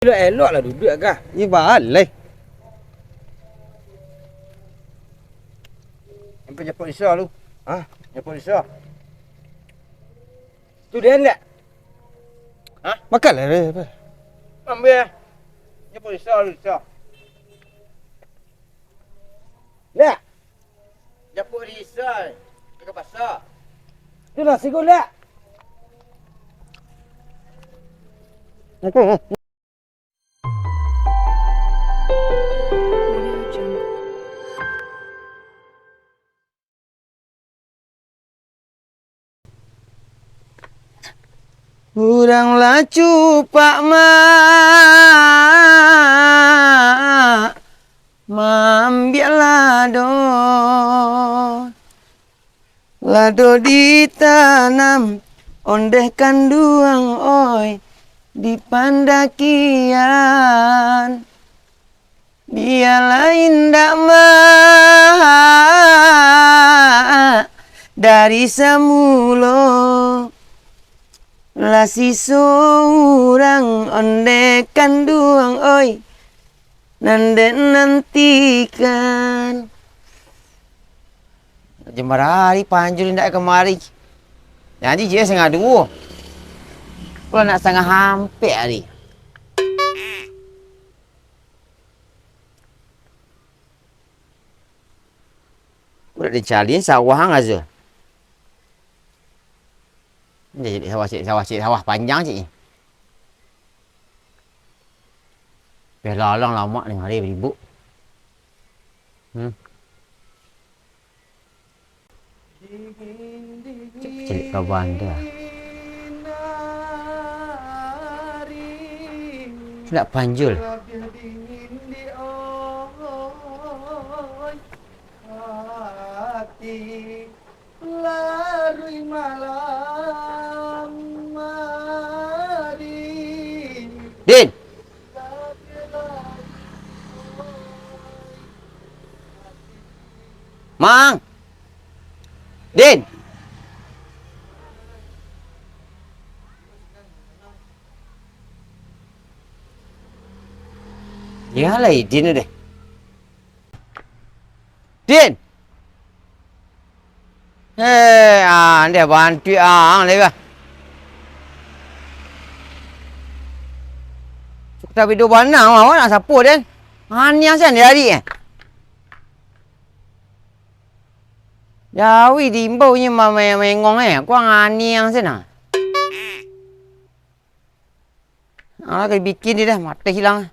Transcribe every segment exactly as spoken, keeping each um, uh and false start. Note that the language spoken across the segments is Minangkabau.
Elok-elok lah duduak, Kak. Ih, baleh. Sampai japok Isa lu. Hah? Japok Isa. Tu dia ndak? Hah? Makan lah, dia apa? Ambil. Japok Isa lu, Isa. Ndak? Japok di Isa, eh. Dekat pasar. Tu nasi gulak. Urang lah cupak, Mak, maambiak lado. Lado ditanam ondeh kanduang, oi, di pandakian. Bialah indak, Mak, dari samulo. Lah siso urang ondeh kanduang, oi, nan den nantikan. Jam bara ari Panjul indak kamari? Janji je satangah duo. Pulo nak satangah ampek ari. Budak dicari sawah ang aja. Jadi sawah cik, sawah cik, sawah panjang cik. Beh lalang lamak ni hari beribuk. Hmm. Cek, cek kawan tu lah. Nak Panjul. Din! Mang! Din! Yo lah, Din deh. Din! Hei, andeh bantuak ang lai bah. Suka tabido bana awak nak sapo, Din. Aniang sian dari eh. Jawi diimbau inyo mamengong eh, kuang aniang sian ah. Alah, ka dibikin di dah, mateh ilang.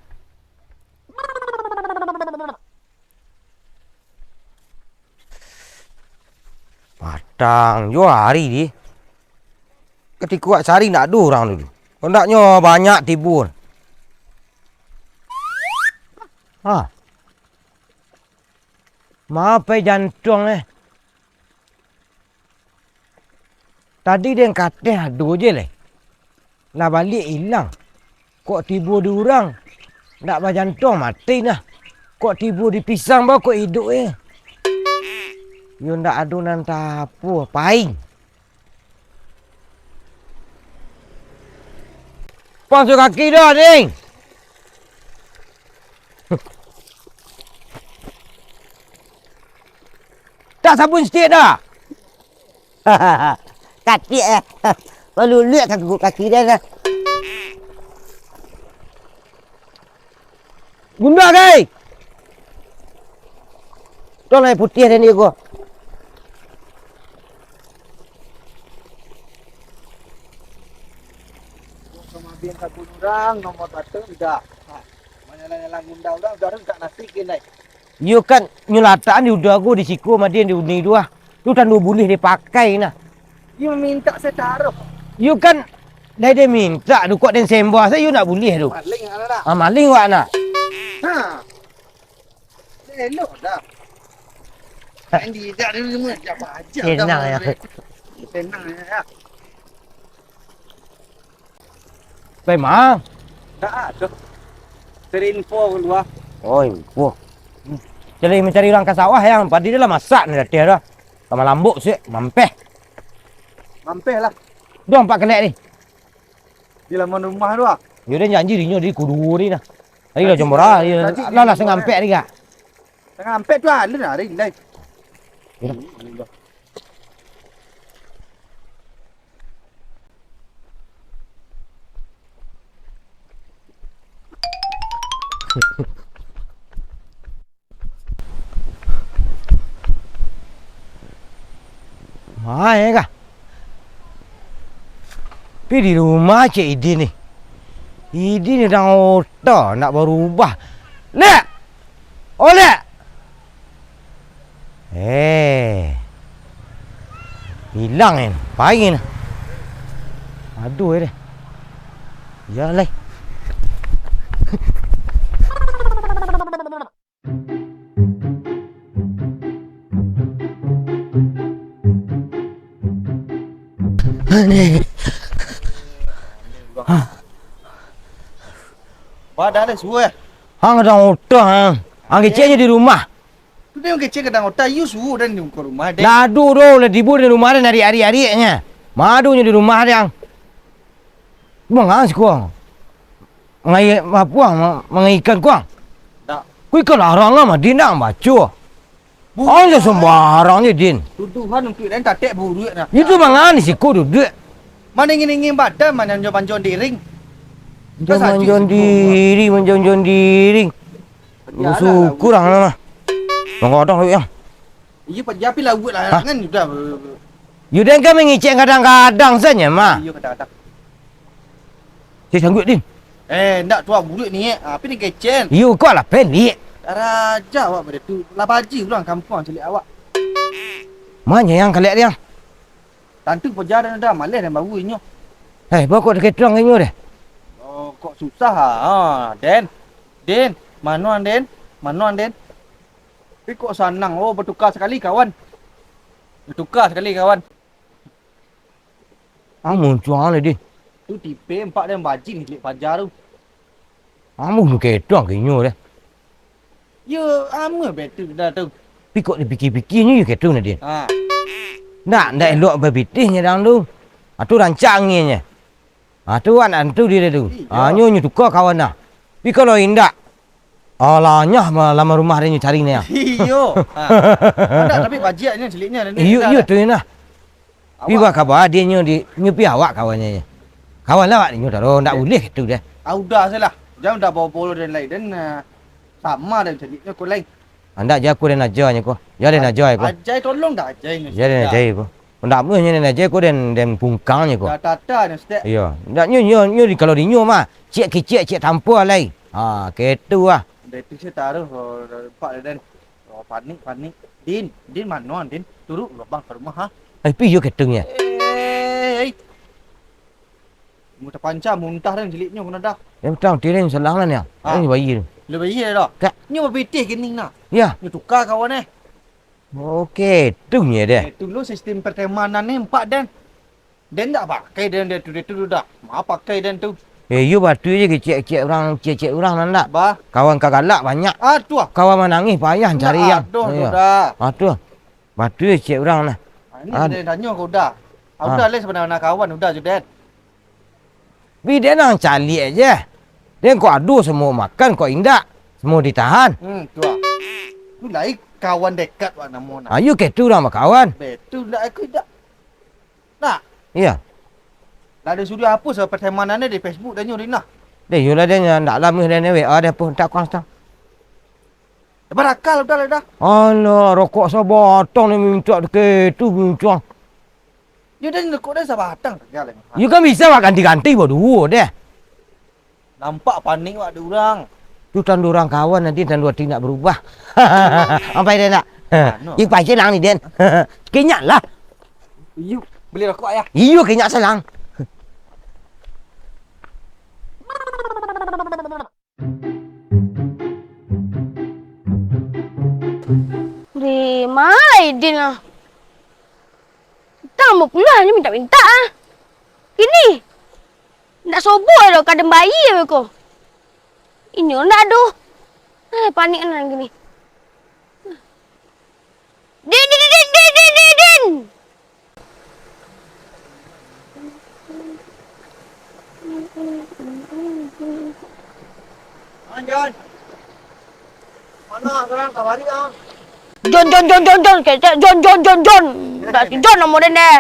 Patang juo ari di. Katiko awak cari, ndak ado urang tu. Ondaknyo banyak tibo. Ha. Ma pai jantuang eh. Tadi den kateh ado je lai. Lah baliak ilang. Kok tibo di urang, ndak bajantuang mati nah. Kok tibo di pisang bao kok iduik eh. Yo ndak ado nan tapo, pai. Pasuak kaki dah, Ding. Tak sabun sitik dah. Katik eh. Baluluik ka guguk kaki dia dah. Gunda gai. Tolong air putih dia ni ko. Sama bin sabun urang, nomor satu udah. Ha, manyalah-nyalah gunda urang, udah tu tak nasi kin dai. Iyo kan, nyo latakan di udah ko, di siko mah den di uni tu ah. Tu tandu bulih dipakai nah. Iyo mintak sataruh. Iyo kan, dai den mintak tu, kok den sembah sajo ndak bulih tu. Maling awak nah. Ah, maling awak nah. Ha. Elok dah. Main di idak dulu semua, siapa aja. Senang ya. Senang ya. Pai ma? Dak ado. Cari info kalua. Oh, info. Cari, mancari urang ka sawah yang padi dia lah masak ni latih dah. Ka malambok sik, mampeh. Mampeh lah. Duo ampak kelek ni. Di laman rumah tu ah. Yo, den janji dinyo di kudu ni nah. Tadi lah jam bara, yo, lah, lah sangampek ni, Kak. Sangampek tu alun lah, ring, dai. Yo. Main kah? Pi di rumah cek Idin ni. Idin ni dang otak nak barubah. Lek! Oh, Lek! Eh. Hilang kan? Pain. Aduh, eh, deh. Ya, lai. Wah, dah lah suruh eh. Hang kadang otak, hang. Hang keceknyo di rumah. Tu dia kecek kadang otak, you suruh dan di muka rumah deh. Lah aduh doh, lah tibo di rumah deh, arik-arik-ariknyo. Madonyo di rumah deh, hang. Mangan siko. Mangai, apo, ma-, mangai ikan ko. Ndak. Ko ikan larang lah, mah, Din, ndak baco. Bukan. Aja sembarang je, Din. Tuduhan untuk den tatek buruak nah. Itu mangan di siko duduak. Maningin-ingin badan, mananjong-manjong diring. Manjong-manjong diri, manjong-manjong diri. Bersyukur lah, mah. Manggadang duit, yang. Iyo, Pak Japi lah, buat lah, kan, udah. Yo, den kan mangecek kadang-kadang saja, mah. Iyo, kadang-kadang. Saya sanggup, Din. Eh, ndak tuan buruak ni, eh. Ah, tapi ni kecen. Iyo, kau lah pendek. Raja awak pada tu. Lah baji urang kampuang caliak awak. Manya yang kaliak dia? Tantu paja dan ada maleh dan baru inyo. Eh, bokok dekat tuang inyo deh. Oh, kok susah, ah. Ha, Den. Den, manuan, Den. Manuan, Den. Tapi kok sanang, oh, bertukar sekali, kawan. Bertukar sekali, kawan. Amun cuang lah, Din. Tu tipe empat dan bajing caliak paja tu. Amun ketuang kinyo deh. Yo, amun betul dah tu. Tapi kok dipikir-pikirnyo yo ketu nah, Din. Ha. Ndak, ndak elok babitih nyadang tu. Ha, tu rancak anginnyo. Ha, tu anak tu dia tu. Iyo. Ha, nyo, nyo tuka kawan dah. Tapi kalau indak, Alahnya, ma-, laman rumah dia nyo cari ni, ah. Iyo. Ha. Ada tapi bajiaknyo caliaknyo ni. Iyo, iyo, tu nah. Pi awak ba kaba dia nyo di, nyo pi awak kawannyo. Kawan lah awak nyo taruh, ndak buliah gitu deh. Ah, udah salah. Jangan udah bawa polo dan lain dan, ah, sama dan caliaknyo ko lain. Andak ja ko dan aja nyo ko. Ja dan aja ko. Ajai tolong dah ajai nyo. Ja dan aja ko. Ndak meh nyo den aja ko den, den pungkang nyo ko. Dah tata nyo stek. Iyo. Ndak nyo, nyo, nyo di, kalau di nyo mah, ciek kicik, ciek tampua lai. Ha, ketu ah. Dah itu saya taruh, oh, empat dan, oh, panik, panik. Din, Din mano, Din? Turun abang ka rumah, ha? Eh, pi yo ketu nyo. Eh, eh. Muntah panca, muntah dan caliaknyo kena dah. Yang utang tiring salang lah nyo. Ha. Ini bayi tu. Lah bayi dah. Kak. Nyo babitih kening nah. Ya. Nyo tukar kawan eh. Oke, tu nyo deh. Eh, tu lo sistem pertemanan ni empat dan. Den ndak pakai den, den tu, den tu dah. Ma pakai den tu. Eh, iyo batu je kecek-kecek urang, kecek-kecek urang lah ndak. Bah. Kawan ka galak banyak. Ah, tu ah. Kawan manangih payah cari yang. Aduh, iyo. Sudah. Ah, tu. Batu je kecek urang lah. Ah, ini den tanyo ko udah. Ah, udah leh sabananyo kawan, udah je den. Bi den nang caliak je. Den kok ado samo makan, kok indak samo ditahan. Hmm, tu ah. Tu lai kawan dekat wak namo nah. Ayo ketu urang bakawan. Betul ndak aku indak. Nah. Iya. Lah den suruah hapus pertemanan di Facebook dan nyo nah. Deh, iyolah den ndak lamo den W A den hapus tak kuang stang. Barakal udah lah dah. Alah, rokok sabatang ni mintak ketu bincang. Yo, den rokok den sabatang sajo lah. Yo kan bisa wak ganti-ganti baduo deh. Nampak panik wak dek urang. Tu tando urang kawan nanti tando ati nak barubah. Ampai den nak. Anu. Yo pancen ang ni den. Kenyak lah. Iyo, beli rokok ayah. Iyo kenyak salang. Di ma Idin lah? Tang bapulang nyo mintak-mintak ah. Kini, ndak sobo doh ka den bayi beko. Inyo ndak ado. Eh, panik nan kini. Din, din, din, din, din, din, din. Jon. Mana sekarang kawari, ah? Jon, Jon, Jon, Jon, Jon. Kecek Jon, Jon, Jon, Jon. Dak si Jon namo den deh.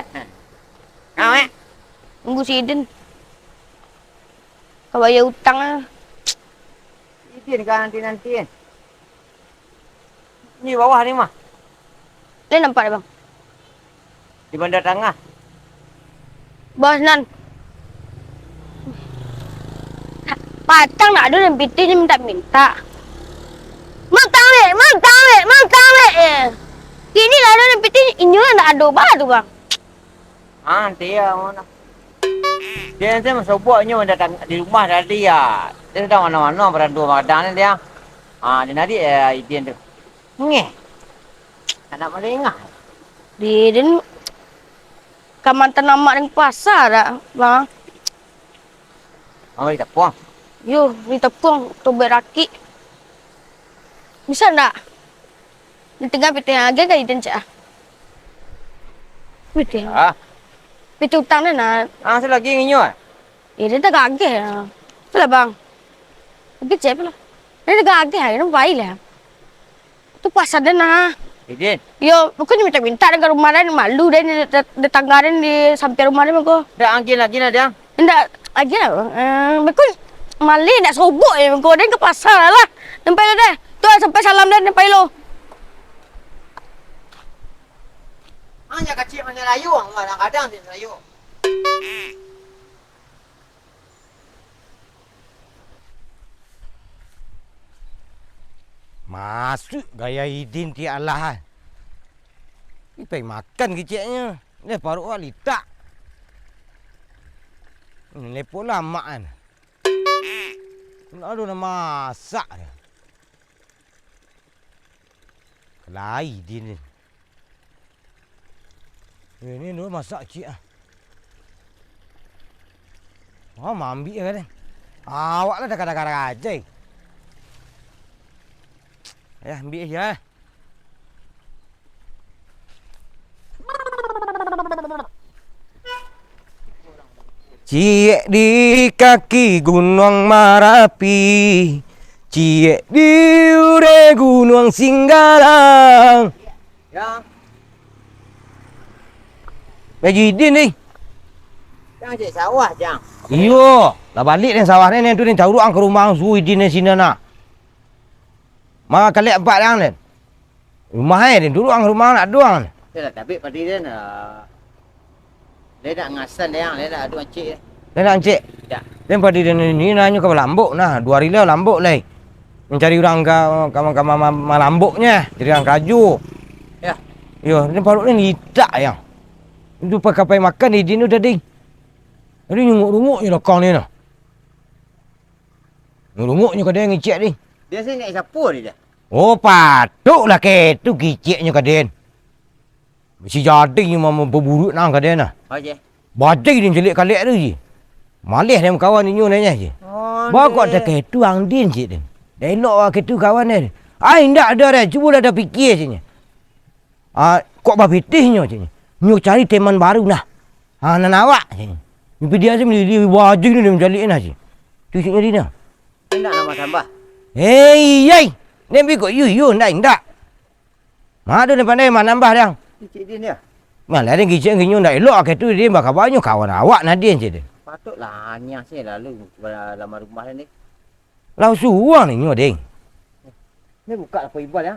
Kau, eh? Tunggu si Idin. Ka bayar utang ah. Idin ka nanti-nanti, eh. Ni bawah ni mah. Lai nampak dek bang? Di Banda Tangah. Bawah sinan. Patang nak ado nan pitih ni minta-minta. Mang Tang Lek, Mang Tang Lek, Mang Tang Lek, eh. Kini lah ado nan pitih, inyo nan ndak ado bah tu, bang. Ah, nanti ya, mana? Dia nanti masobok inyo datang di rumah tadi ya. Dia sudah mano-mano barandua magadang ni dia. Ah, dia narik ya Idin tu. Ngeh. Anak malengah. Di den ka mantan amak den pasa dak, bang? Mama ditapuang. Yo, ditapuang, tobek rakik. Bisa ndak? Di tangah pitih agiah ka Idin cak ah. Pitih. Ah. Pitih utang den nah. Ah, selagi nginyo ah. Yo, den tagageh lah. Itulah, bang. Agiah cek lah. Den tagageh, agiah pai lah. Tu pasal den nah. Idin. Yo, bukan minta-minta den ka rumah den, malu den di tetangga den di sampiang rumah den mako. Dak angin lagi nah, Dang. Indak, agiah lah. Eh, beko maleh nak sobok je beko, den ka pasa lah. Sampai lah deh. Tu sampai salam den, sampai lo. Hanya kacik manyalayu, kadang-kadang dia salayu. Masuak gaya Idin ti alah ai. Pai makan kiceknyo. Deh paruik awak litak. Ni lepo lamak kan. Nak ado nak masak ni. Kalai Idin ni. Eh, ni dulu masak ciek ah. Oh, maambiak kan. Awak lah dah kadang-kadang aja. Ya, ambiak aja. Ciek di kaki Gunuang Marapi, ciek di ure Gunuang Singgalang. Ya. Bagi Idin ni. Jang cek sawah, Jang. Iyo, lah balik den sawah ni, ni tu ni taruak ang ka rumah ang suruh Idin ni sinan nak. Ma kalek apak dang den. Rumah eh, den duduak ang rumah nak duang. Itulah, tabik padi den, ah, den nak ngasan den, den nak adu ancik. Den nak ancik? Dak. Den padi den ni nanyo ka balambok nah, duo hari lah lambok lai. Mancari urang ka, ka, ka ma-, ma-, malamboknyo, cari urang karajo. Ya. Yo, den paruik ni litak yang. Itu pa-, ka pai makan di Idin tu tadi. Tadi nyunguk-runguk je lokong ni nah. Nyunguk-runguknyo ka den ngicek ni. Dia sini nak sapu ni dah. Oh, patoklah kek tu kiceknyo ka den. Bisi jadi nyo ma-, mampaburuak nang ka den nah. Oke. Bajai den caliak kalek tu ji. Maleh den kawan inyo nanya ji. Oh, Baa kok deh. Takeh tu ang din cik den. Dah elok lah kek tu kawan den. Ai, indak ado deh. Cubolah dah pikia cik nyo. Ah, kok bapitih nyo cik nyo. Nyo cari teman baru nah. Ha, nan awak cik nyo. Nyo pidi aja malili bajai ni den caliak nah cik. Tu cik nyo di nah. Indak nama tambah. Hei, yai. Den bi kok yu, yu, indak, indak. Ma ado nan pandai manambah dang. Cik Din dia. Malah den kicek nginyo ndak elok akeh tu, den bakabanyo kawan awak Nadin cik den. Patutlah anyah sih lalu lamar rumah ni. Lah suruang ninyo ding. Ni buka lah Ibal ya.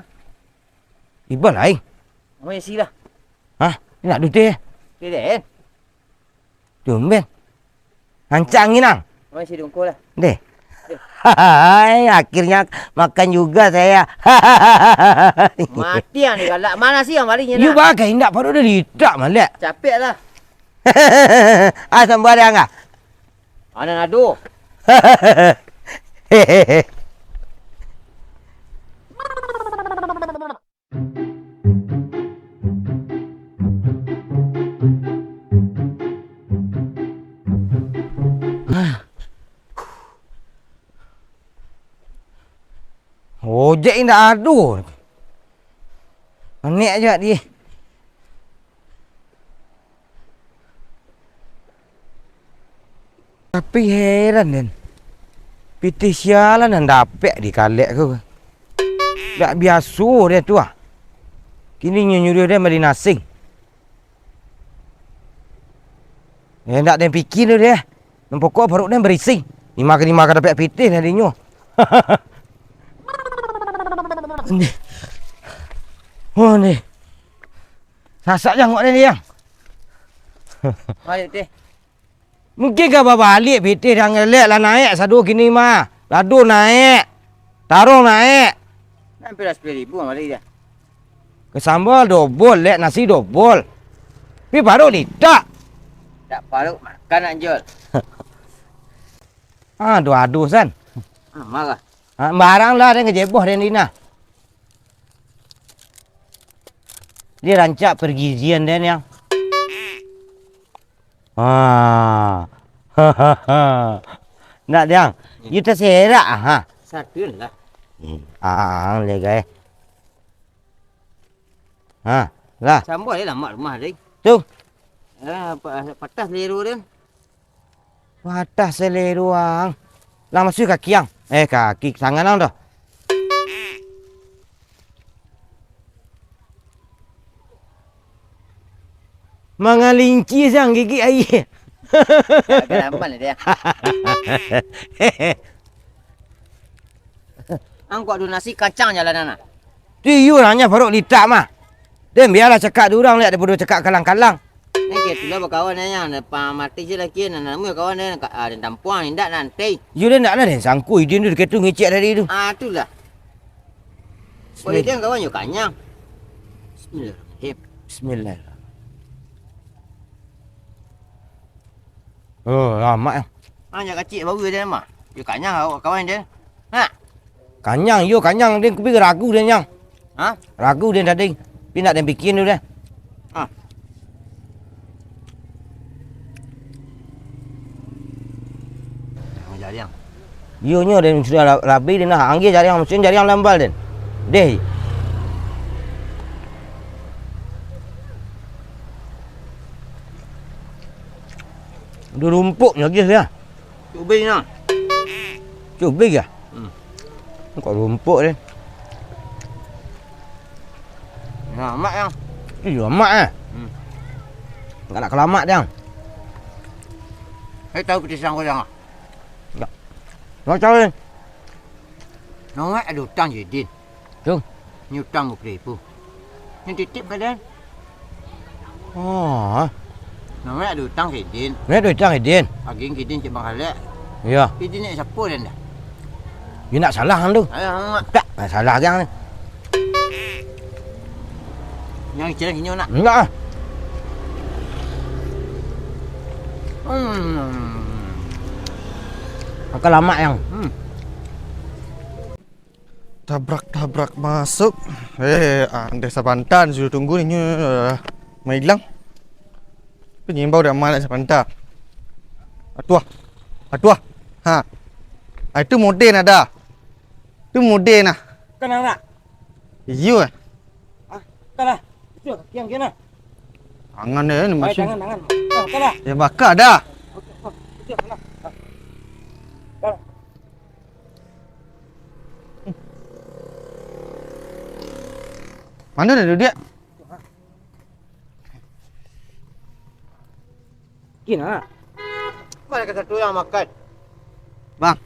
Ibal ai. Mau isi lah. Hah? Nak dutih? Tidak. Tumben. Rancak angin ang. Mai si dungkul lah. Deh. Hai, akhirnya makan juga saya. Mati ang ni galak. Mana sih ang balihnyo? Yu nak? Bagai indak paruik dah litak malak. Capek lah. Ah, sambuah deh ang ah. Anak nado. Ojek indak ado. Anek aja di. Tapi heran den. Pitih sia lah nan dapek di kalek ko. Dak biaso den tu ah. Kini nyo nyuruah den bali nasi. Eh, ndak den pikia tu deh. Nan pokok paruik den barisi. Dima ka, dima ka dapek pitih dari nyo. Ondeh. Ondeh. Sasak jangok den, Yang. Baliak, teh. Mungkin ka babaliak pitih den, elek lah naek sado kini mah. Lado naek. Tarong naek. Ampia lah sapuluah ribu bali dah. Ka sambal dobol, lek nasi dobol. Pi paruik litak. Dak paruik makan nak, Jol. Ah, aduh-aduh, San. Ah, marah. Ah, barang lah, den kajeboh den di nah. Dia rancak pergizian den, Yang. Ah. Ndak, Dang. Yo. Kita serak, ah. Satu lah. Hmm. Ah, ah, ah, lek, guys. Ha, lah. Sambal je lamak rumah tadi. Tu. Ah, pa-, patah selero dia. Patah selero ang. Lah masuk kaki ang. Eh, kaki tangan ang dah. Mangalinci sang gigik aia. Agak laman dia. Angkok ado nasi kacang jalanan ah. Tu iyo nyo paruik litak mah. Den bialah cakak di urang lek daripado cakak kalang-kalang. Ni katulah bakawan ni, yang depan mati je laki, nan namuah kawan ni, ka-, ah, den tampuang, indak nanti. Iyo den ndak lah den sangko idin tu, katu ngecek tadi tu. Ah, tu lah. Boleh Bismillah. Den kawan yo kanyang. Bismillahirrahmanirrahim. Bismillah. Oh, lamak, eh. Ah, nyo kacik baru je mah. Yo kanyang awak kawan je. Ha? Kanyang, yo kanyang, den kupi ragu den, Yang. Ha? Ragu den tadi. Tapi nak den bikin dulu deh. Ha. Jangan jariang. Iyo nyo den sudah la-, labi den nah. Anggia jariang, maksudnyo jariang lambal den. Deh. Udah rumpuknyo lagi ya. Cubi nah. Cubi ya? Hmm. Kok rumpuk deh. Nah, mak yang. Iyo, mak eh. Hmm. Enggak nak kelamak dia. Eh, tahu piti sangko yang. Enggak. Enggak tahu ni. Nah, mak ada utang je, Din. Tu. Ni utang dua puluh ribu. Ni titip ka den. Oh. Nah, mak ada utang ka Din. Mak ada utang ka Din. Agiah ka Din cek Bang Kalek. Iyo. Ka Din nak sapo den dah. Yo nak salah kan tu. Ayo, mak. Tak, nak salah kan ni. Yang kecil inyo nak. Enggak ah. Hmm. Makan lamak yang. Hmm. Tabrak-tabrak masuk. Eh, andeh sabantan sudah tunggu ni, nyo, eh, mailang. Tu nyimbau dah malak sabantan. Atuah. Atuah. Ha. Ah, itu mode nah dah. Tu mode nah. Kan anak. Iyo. Ah, kan lah. Itu yang kena. Tangan dia ni masih. Tangan, tangan. Ah, kan lah. Ya bakar dah. Itu kan lah. Ah. Kan lah. Mana dah duduk? Kina. Mana ka satu yang makan? Bang.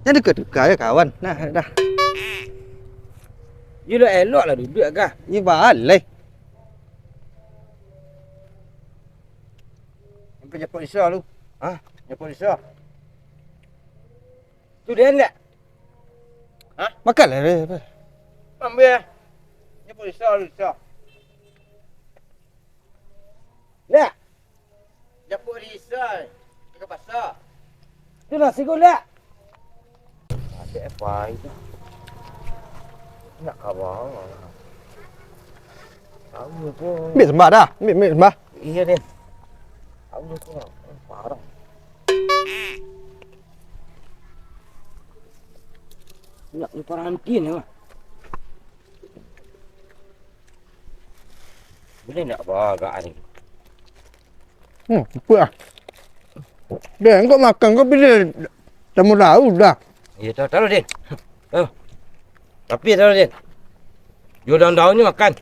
Jadi ka tukar ya kawan. Nah, dah. Yo lah elok lah duduk agak. Ni balai. Sampai japok Isa lu. Hah? Japok Isa. Tu dia enggak? Hah? Makan lah dia. Ambil. Japok Isa lu, Isa. Nak. Japok di Isa. Dekat pasar. Tu nasi gulak. Ada apa itu? Nak kawan. Tahu tu. Ambil sembah dah. Ambil, ambil sembah. Iya deh. Tahu tu. Parah. Nak lupa rantin ya. Boleh ndak bagak ni? Hmm, lupa lah. Deh, kau makan, kau pilih. Samo tahu dah. Iyo, tahu, tahu, Din. Oh. Tapi tahu, Din. Juo daun-daun ni makan.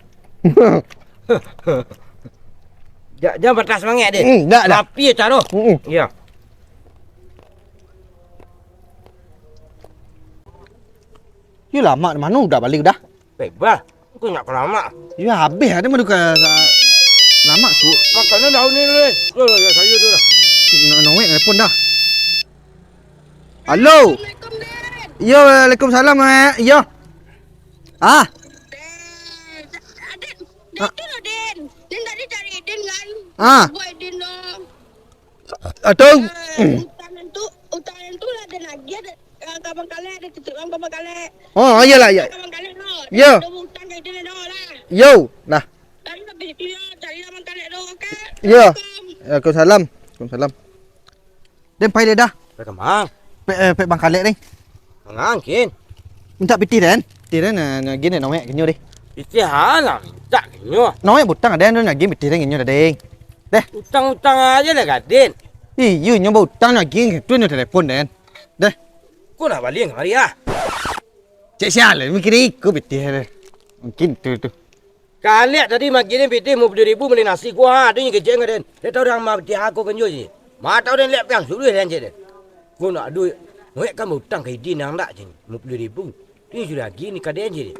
Ja-, jangan patah semangat, Din. Hmm, dak, dak. Tapi caro. Hmm. Iyo. Yo lamak, mano udah baliak dah? Bebas. Kau nak ka lamak? Yo habis ado mah ka lamak su. Makan daun ni dulu, eh. Yo, yo, yo, sayur dulu lah. No-, Noek nelpon dah. Halo. Assalamualaikum, Din. Yo, waalaikumsalam, eh. Yo. Ah. Din, Din, Din, itu loh, Din. Din tadi cari Din kan? Ah. Buat Din dong. Atau Eh, utang tu, utang tu lah Din lagi ada, eh, ka Bangkalek, ada titip ka Bangkalek. Oh, iyolah, iya. Ka Bangkalek lo. Yo. Ada utang ka Din lo lah. Yo, nah. Tadi lah beli tu yo, cari lah Bangkalek lo, oke? Yo. Assalamualaikum. Waalaikumsalam. Waalaikumsalam. Den pai deh dah. Pai ka ma? Pek, eh, pek Bangkalek deh. Mangangkin. Mintak pitih den. Pitih den, nah, nah, gini, Noek, kenyo deh. Pitih alah, mintak kenyo. Noek butang den, nah, gini pitih den kenyo dah, deh. Deh. Utang-utang aja lah, Gadin. Iyo, nyo bautang lagi, tu nyo telepon den. Deh. Ko nak baliak kamari ah. Cek sial, mikir iko pitih deh. Mungkin tu, tu. Kalek tadi magiah den pitih limo puluah ribu mali nasi ko ha, tu nyo kecek ngan den. Den tahu den ma pitih ako kanjo je. Ma tahu den lek piang suluah den cek den. Ko nak duit, Noek kan bautang ka Idin nan dak cek ni, limo puluah ribu. Tu nyo suruah agiah ni ka den cek den.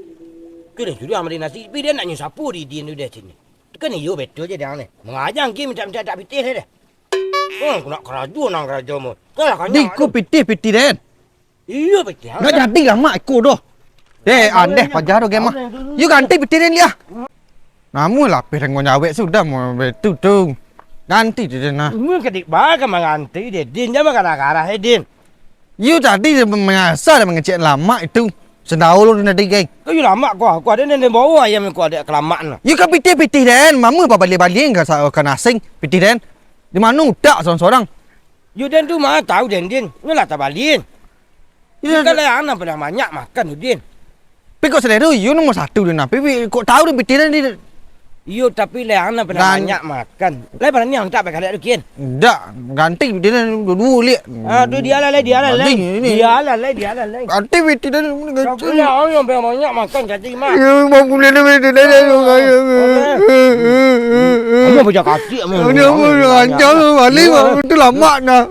Tu den suruah mali nasi, tapi den nak nyo sapo di Idin tu deh cek ni. Tu kan iyo betul je den ni. Mangaja agiah mintak-mintak tak pitih deh. Oh, ko nak karajo nan karajo mo. Kalah kanyak. Di ko pitih-pitih den. Iyo, pitih. Ndak jadi lamak iko doh. Eh, aneh paja doh, Gema. Yo ganti pitih den liah. Namun lapeh dengan nyawek sudah mau betul tu. Ganti tu den nah. Mun kedik ba ka mangganti deh, Din, jangan garah-garah, eh, Din. Yo tadi dia mangasa dan mangecek lamak itu. Sendau lu tadi, geng. Kau yo lamak ko, ko ado nan bawa ayam ko ado kelamak nah. Yo ka pitih-pitih den, mamu babaliak-baliak ka sa-, ka naseng pitih den. Di mano utak sorang-sorang? Yo, den tu ma tahu den, Din. Nyo lah tabaliak. Iyo. Kan lai ang nan paling banyak makan tu, Din. Tapi kok salero iyo nomor satu tu nah. Tapi kok tahu den pitih den di. Iyo, tapi lai ang nan paling banyak makan. Lai barani ang tak pakai tu, Kin. Ndak, ganti pitih den duo-duo liak. Ah, tu dia lah, lai, dia lah, lai. Dia lah, lai, dia lah, lai. Ganti pitih den. Tapi lai ang nan paling banyak makan tadi mah. Iyo, bang, boleh den pitih den. Kamu baca kasih kamu. Dia pun rancang balik, bang. Itu lamak nah.